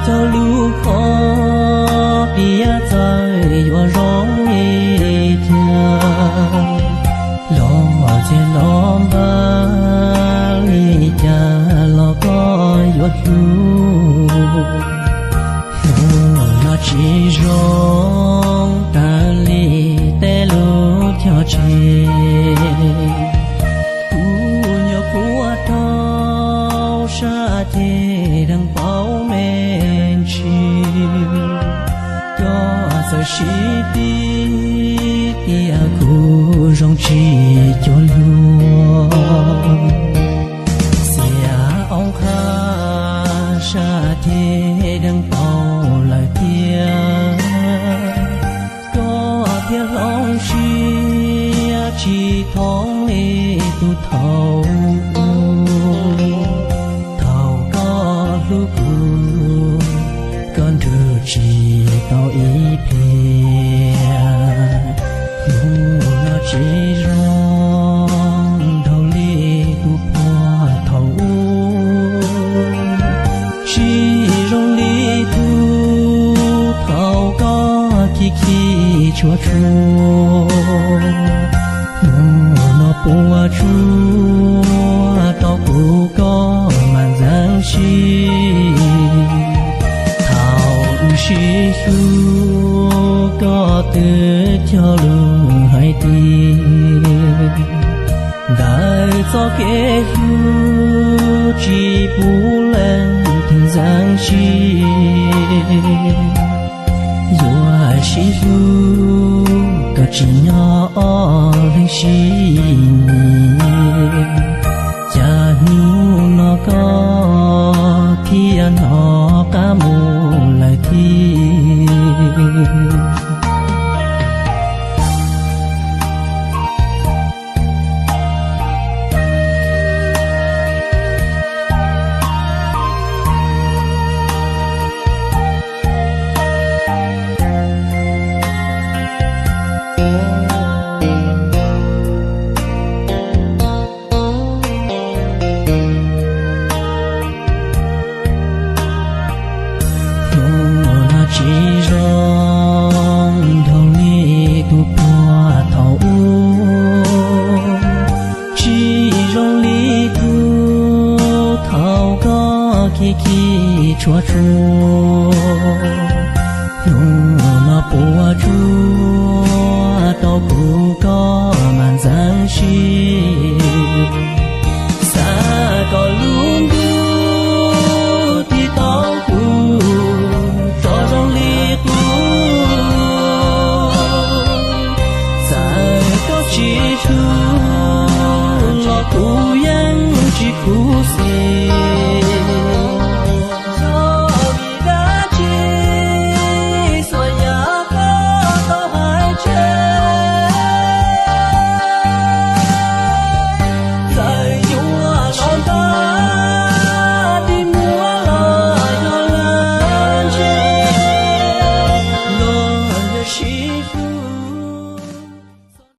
Cov lus koj piav txawm yuav zoo li cas, los txhia los npaj li cas los koj yuav hlub. Hnub no tsis zoo raws li tej lus cog tseg. Kuv nyuam qhuav rau sab ceg deev paub me ntsis, koj txawm sib tib tias kuv zoo tsis cuag luag. Xiam oob qhab sab ceg deev paub lawm tiag, koj thiaj hloov siab tsis thoob li tus thaum ub. Thaum koj hlub kuv, koj nrug tsis tau ib pliag. Hnub no tsis zoo nraug li tus puag thaum ub, tsis zoo li tus thaum koj khib khib tshua tshua. Hnub no puas tsuaj tau kuv koj mas ntxeev siab. Thaum wb sib hlub koj twb cog lus hais tias, ntawm txoj kev hlub tsis pub leej twg ntxeev siab. Yuav sib hlub kom tsim nyog ob leeg sib nyiam, cas hnub no koj thiaj hnov qab mus lawm thiab. Hnub no tsis zoo nraug li tus puag thaum ub, tsis zoo li tus thaum koj khib khib tshua tshua. Hnub no puas tsuaj tau kuv koj mas ntxeev siab. Xav kom lub